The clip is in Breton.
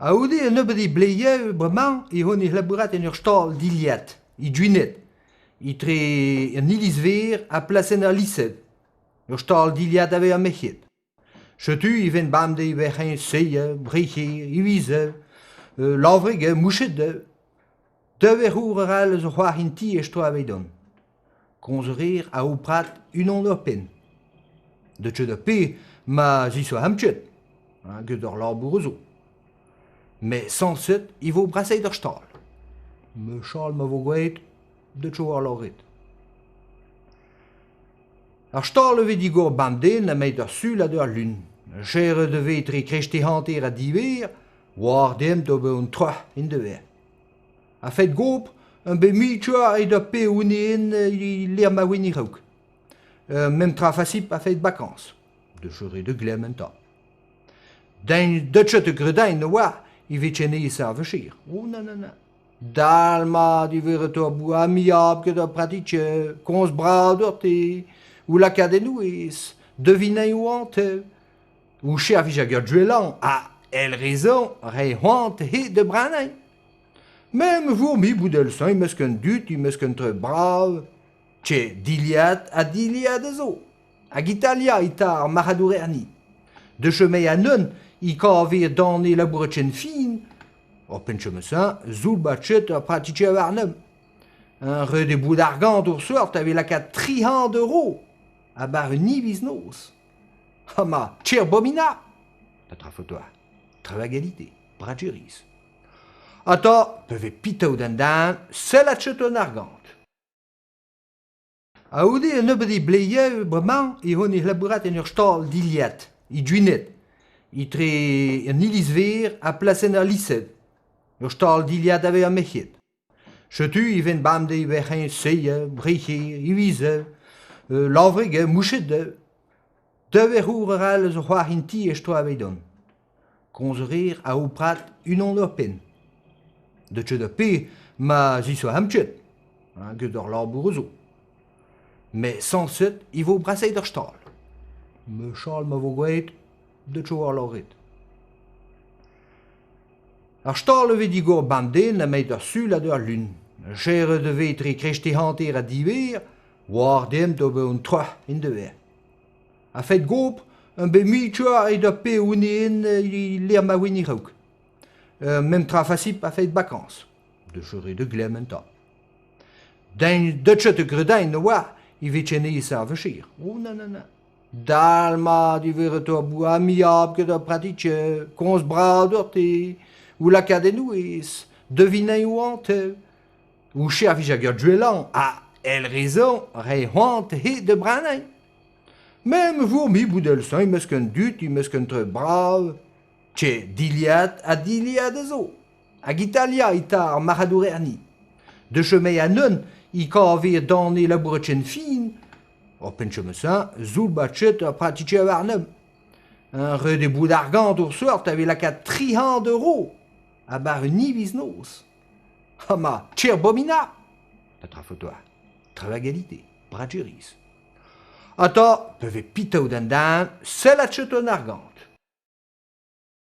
A-c'houde un nebeud bleieù bremañ e on é labourat en ur stal dilhad, e Gwened, etre an iliz-veur ha plasenn al lise. Ur stal dilhad a vez ameziet. Setu e ven bemdez 'vec'h seier, brec'hier, ivizer, lavreg, mouchet. Devezhour arall zo c'hoar en ti e-stroa evidon. Komz a reer a Oprad unan oc'hpenn. Deut ket da pe ma ziso amchet, get ur labour zo. Met sañset e vo brasaet ar stal. Mechal ma vo graet, deut eo ar lâret. Ar stal e vez digor bemdez nemet d'ar Sul ha d'ar Lun. Serret e vez etre kreisteiz hanter ha div eur, war demp d'ober un troc'h en dever. A-fet gopr on bet muioc'h eget ar pezh on e lec'h ma oan a-raok. Mem tra fasipl a-fet vakañs. Deus ret da glemm enta. Den deut ket gredain a-walc'h evit ken aes ar vacher. Oh na na na. Dal-mat e vez ret ur amiabl get ur pratik komz brav doc'hte, o lakaat en ouez, devinañ oant. O servij hag ur duellañ ha, èl rezon, re c'hoant eo da brenañ. Mem vourmi bout èl-se e-mesk an dud, e-mesk an traoù brav. Tche, dilhad ha dilhad a zo. Hag Italia e ta ar marc'hadour erni. Deus me a-neun e kave dan e labourat fin. Oc'hpenn chom-se, zoul-bachet ur praticher warnomp. Un ret eo bout argant o'r seurt a vez lakaat 300 euro a-bar un hiviz-noz. Ha ma tcherbomina! Petra faot Traoù a galite, brajeris. Ata, pe vez pitaou d'an den, sell at an argant. A-c'houde un nebeud bleieù bremañ e on é labourat en ur stal dilhad, e Gwened, etre an iliz-veur ha plasenn al lise. Ur stal dilhad a vez ameziet. Setu e ven bemdez 'vec'h seier, brec'hier, ivizer, lavreg, mouchet. Devezhour arall zo c'hoar en ti e-stroa evidon. Komz a reer a Oprad unan oc'hpenn. Deut ket da pe ma ziso amchet, get ur labour zo. Met sañset e vo brasaet ar stal. Mechal ma vo graet, deut eo ar lâret. Ar stal e vez digor bemdez nemet d'ar Sul ha d'ar Lun. Serret e vez etre kreisteiz hanter ha div eur, war demp d'ober un troc'h en dever. A-fet gopr on bet muioc'h eget ar pezh on e lec'h ma oan a-raok. Mem tra fasipl a-fet vakañs. Deus ret da glemm enta. Den deut ket da gredañ a-walc'h evit ken aes ar vacher. Oh na na na. Dal-mat e vez ret ur amiabl get ur pratik komz brav doc'hte, o lakaat en ouez, devinañ oant. O servij hag ur duellañ ha, èl rezon, re c'hoant eo da brenañ. Mem vourmi bout èl-se e-mesk an dud, e-mesk an traoù brav. Tche, dilhad ha dilhad a zo. Hag Italia e ta ar marc'hadour erni. Deus me a-neun e kave dan e labourat chen fin. Oc'hpenn chom-se, zoul-bachet ur praticher warnomp. Un ret eo bout argant o'r seurt a vez lakaat 300 euro a-bar un hiviz-noz. Ha ma tcherbomina! Petra faot Traoù a galite, brajeris. Ata, pe vez pitaou d'an den, sell at an argant.